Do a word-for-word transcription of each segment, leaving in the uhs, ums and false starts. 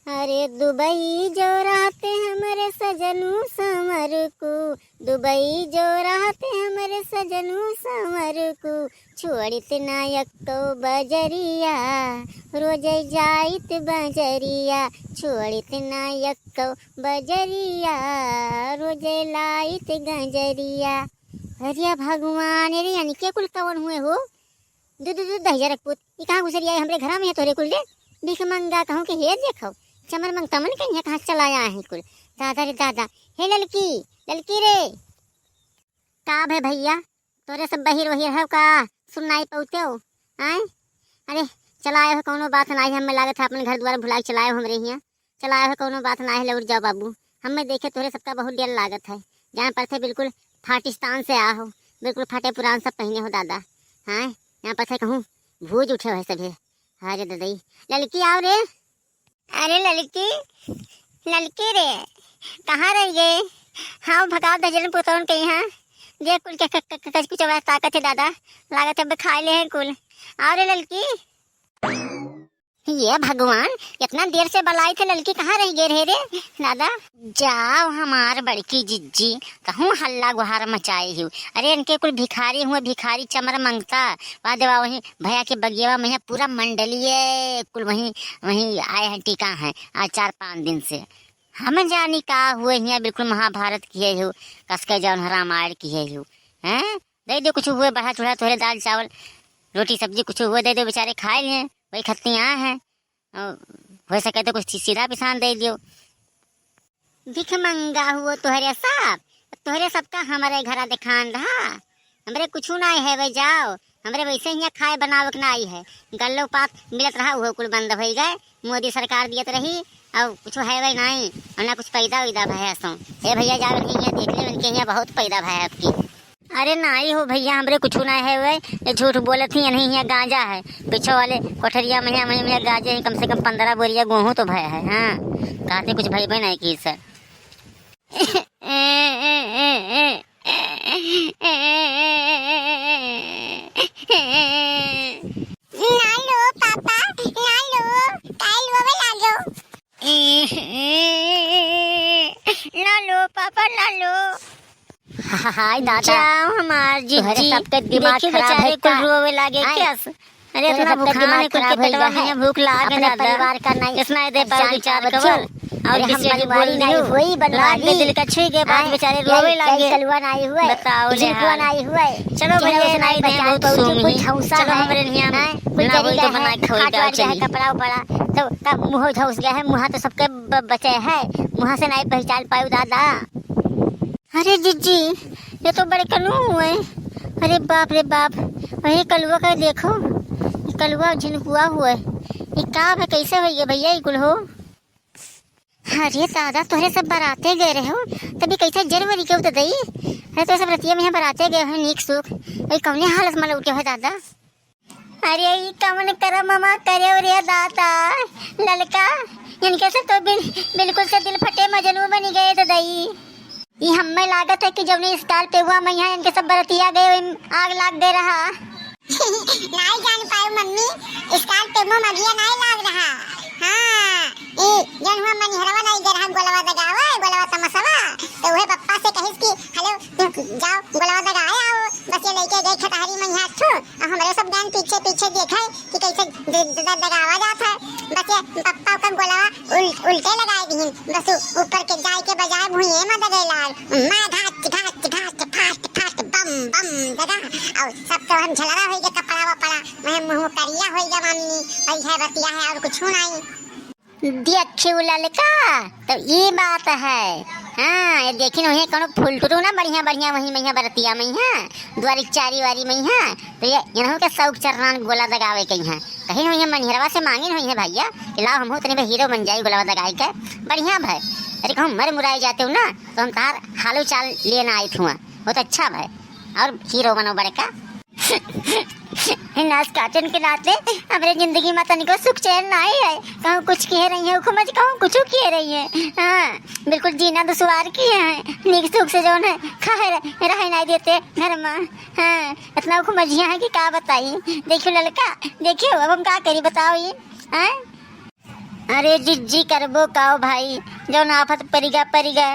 अरे दुबई जो रहते हमरे सजनू संवरकू, दुबई जो रहते हमरे सजनू संवरकू, छोड़ित ना यक्को बजरिया, रोज जाइत बजरिया, छोड़ित ना यक्को बजरिया, रोज लाइत गजरिया। अरे भगवान, अरे इनके कुल कवन हुए हो? दू, दू, दू, दहिजरक पूत, ई कहाँ घुसरिया है हमरे घरा में है तोहरे कुल रे? भीख मंगा कहूँ के हे देखो, चमर मंगता मन के यहाँ कहाँ चला आया है कुल। दादा रे दादा, हे ललकी, ललकी रे। का भे भैया, तोरे सब बहिर वहिर हो का? सुनाई पौते हो? आय? अरे, चला आए हो, कौनो बात नाई है, हमें लागत है अपन घर द्वार भुला के चला आए हो हमरे हियाँ। चला आए हो, कौनो बात नाई है, लौट जाओ बाबू। हमें देखे तोरे सबका बहुत डर लागत है। जान पड़ते बिल्कुल फाटिस्तान से आ हो, बिल्कुल फटे पुरान सब पहने हो दादा। हाँ, यहाँ पर से कहूँ भूज उठे हो सभे। अरे ददई, ललकी आओ रे। अरे ललकी, ललकी रे, कहाँ रह गए? हाँ, भगाओ दजन पुतौन के यहाँ। देख कुल के क-, क-, क-, कुछ अवस्था ताकत है दादा, लागत है अब खाए ले हैं कुल। आओ रे ललकी। ये भगवान, इतना देर से बलाई थे ललकी, कहाँ रह गए रहे रे दादा? जाओ हमार बड़की जिज्जी, कहूँ हल्ला गुहार मचाए हिउ। अरे इनके कुल भिखारी हुए, भिखारी चमर मंगता। वाह देवा, वहीं भैया के बगियावा में है पूरा मंडलीय कुल वहीं, वहीं आए हैं, टिका हैं आज चार पाँच दिन से। हम जानी का हुए हियाँ, बिल्कुल महाभारत किहे हिउ, कसके जौन है रामायण किहे हिउ। हैं? दे दो कुछ हुए बढ़ा चढ़ा तोहरे दाल चावल, रोटी सब्जी कुछ हुए दे दो, बेचारे खाए लिए, वही खत्ती आए हैं। और हो सके तो कुछ सीधा पिसान दे दियो। भिखमंगा हुओ तोहरे सब, तोहरे सबका हमरे घरा देखान रहा। हमरे कुछु नाई है, वे जाओ, हमरे वैसे हियाँ खाए बनावे के नाई है। गल्लो पात मिलत रहा, उहो कुल बंद होई गए। मोदी सरकार दियत रही, और कुछ है वे नाई, और ना कुछ पैदा वैदा भय सो। ए भैया, जाओ इनके हियाँ देख ले, इनके हियाँ बहुत पैदा भय आपकी। अरे नाई हो भैया, हमरे कुछु ना है वे, ये झूठ बोलत ही, नहीं हियाँ गांजा है। पीछे वाले कोठरिया में हियाँ, में, में गांजे ही, कम से कम पन्द्रह बोरिया गेहूँ तो भय है। हाँ, कहते कुछ भय भी नहीं की सर। ना लो पापा, ना लो, काहे लो बे, ना लो। ना लो पापा, ना लो। हाय दादा। जाओ हमार तोहरे जिज्जी, सबके दिमाग देखी खराब बेचारे है कुल का? रोवे लागे आय, कैस? अरे तोहरे इतना सबके भूखा दिमाग है कुल के खराब होई पेटवा गया है। में भूख लाग अपने दादा। परिवार का नहीं इतना दे पाओ पहचान विचार पावत करो। हो। और अरे किसी हम की बोल बनवारी दियो। नहीं हुई, लाग के बनवारी। दिल का छुई के बाद हाँ, बेचारे कई, रोवे लागे। कई कलुआ नहीं हुए, बताओ ले झिनकुआ हाल। नहीं हुए। चलो चलो भैया, उसे नहीं नहीं दे, पहचान बहुत पावत हो, सूंघी। कुछ हौसा चलो है। हमरे हियाँ हाँ, कुछ ना होई जरी तो गया बना है, के खवाई फाट जाओ, वाट गया है चली। कपड़ा उपड़ा। तो का मुँह धौस गया है, मुँहा तो सबके ब-, बचे है, मुँहा से नहीं पहचान पायो दादा। अरे जिज्जी, ये तो बड़कनू हुए। अरे बाप रे बाप, अरे कलुआ का देखो, ये कलुआ झिनकुआ हुए। ये का भे, कैसे होइए भैया ये कुल हो? अरे दादा, तोहरे सब बराते गए रहे हो, तभी कैसे जनवरी के उतर दई? अरे तो सब रतिया में यहाँ बराते गए हो, नीक सुख, ये कौने हालत में लौटे हो दादा? अरे ई कवन करमवा करेव रे दादा, ललका, इनके से तो बिल-, बिल्कुल से दिल फटे मजनू बनी गए ददई। ई हम्मे लागत है कि जौने स्कॉर्पियो में यहाँ इनके सब बरतिया गए, ओइम आग लाग गए रहा। नाई जान पाए मम्मी, स्कॉर्पियो में आगिया नाई लाग रहा। हाँ, ई जौन हुआ मनिहरवा नाई गए रहा, गोलवा दगावे, गोलवा तमसवा, तो वह पप्पा से कहिस कि हेलो, जाओ, गोलवा दगाए आओ। बस ये लइके गए खटहरी में यहाँ ठो, और हमरे सब गैन पीछे पीछे देखे कि कैसे द-, द-, द-, दगावा जात है। बस ये पप्पा ओकर गोलवा उल-, उल्टे लगाए दीन। बस उ-, ऊपर के जाए के बजाय भुइये में दगे लाग। मार घाच, घाच, घाच, फास्ट, फास्ट, बम, बम दगा। और सब तो हम झलरा होई गए कपड़ा वपड़ा, मैं मुँह करिया होई गए मम्मी, वही है बतिया है और कुछ नहीं। देखियो ललका, तो ई बात है। हाँ, ये देखिन वहीं कोनो फुलटुरू ना बढ़िया बढ़िया वहीं में यहाँ बरतिया में यहाँ, द्वारी चारी वारी में यहाँ, तो ये इन्हों के शौक चर्रान गोला दगावे के यहाँ। कहीं वहीं मनिहरवा से मांगिन हुई है भैया कि लाओ हमहू तनी बे हीरो बन जाई गोलवा दगाई के। बढ़िया भाई, अरे कहूँ मर मुराई जाते हो ना, तो हम तार हालो चाल लेना आई थुआ, बहुत अच्छा भाई। और हीरो बनो बड़का। नास काटन के नाते हमरे जिंदगी में तनिको सुख चैन नाई है। कहूँ कुछ किहे रही है, उखमज कहूँ कुछ किहे रही है। हाँ, बिल्कुल जीना दुश्वार किहे है। नीक सुख से जौन है, खाए रह-, रहे नाई देते घर में। हाँ, इतना उखमजिया है कि का बताई। देखियो ललका, देखियो अब हम का करी बताओ ये, हाँ? अरे जिज्जी, करबो काओ भाई, जौन आफत परिगा परिगा।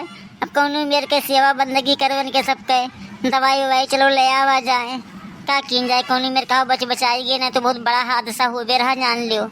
अब कौनो मेर के सेवा बंदगी करवन के सबके दवाई ववाई चलो ले आवा जाए। का कीन जाए, कौनो मेर का बच बचाई गए, नहीं तो बहुत बड़ा हादसा होबे रहा, जान लियो।